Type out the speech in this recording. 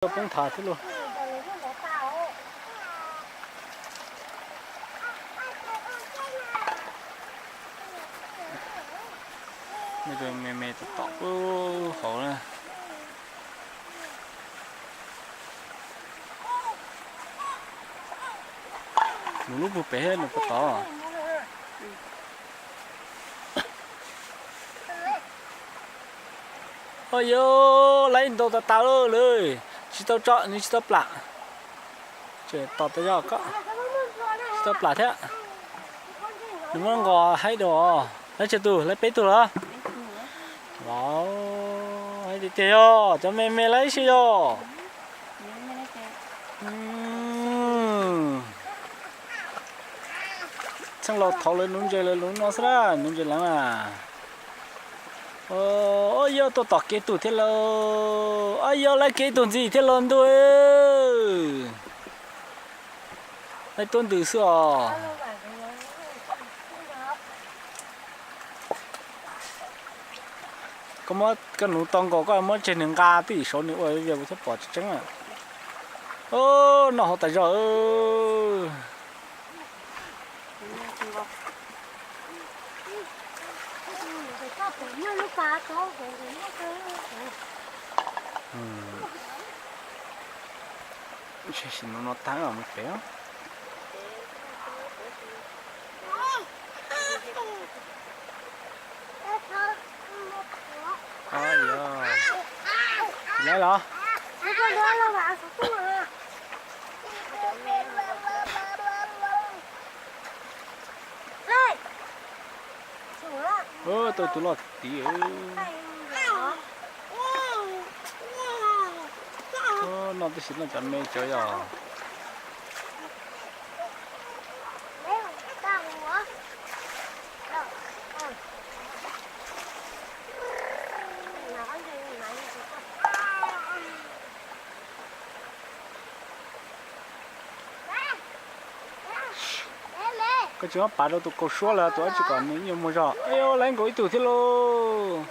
Poob thav thiab lauj. Me me tom tom hauv na. Nws lub pug pem nws puag tod. Oj, yog laib ntau tas tas lawm, tsis tau tso, nws tsis tau plam. Tseem tos tas zog ko, tsis tau plam thiab. Nws muab nqos haib dua. Laib tsawg tug? Laib peb tug los? Los, haib tiag tiag yog cov me me laib xwb yog. Txheej laus thaud lawv nuv ntses lawv nuv no xwb na, nuv ntses leev na. Oj, yog tuaj tom kev tug thiab lauj. Oj, yog laib kev tug ntxiv thiab lauj ntuj. Laib tuab ntws xwb os. Koj muab koj nuv tau nkaus koj muab tseg nws nqa twj ywm saud nws ua li kuv thiaj pom tseeb tseeb. Noj hauv tas zog. Sim no no tag mus pem. Tsis laib los? Tau tus loj tid. Noj tib si noj cov me cov yog. Koj tsis muab pav rau tus kaus suab los tus dab tsi kom nws ib nyuag muag zog. Ej, laib nkaus ib tug thiab lauj.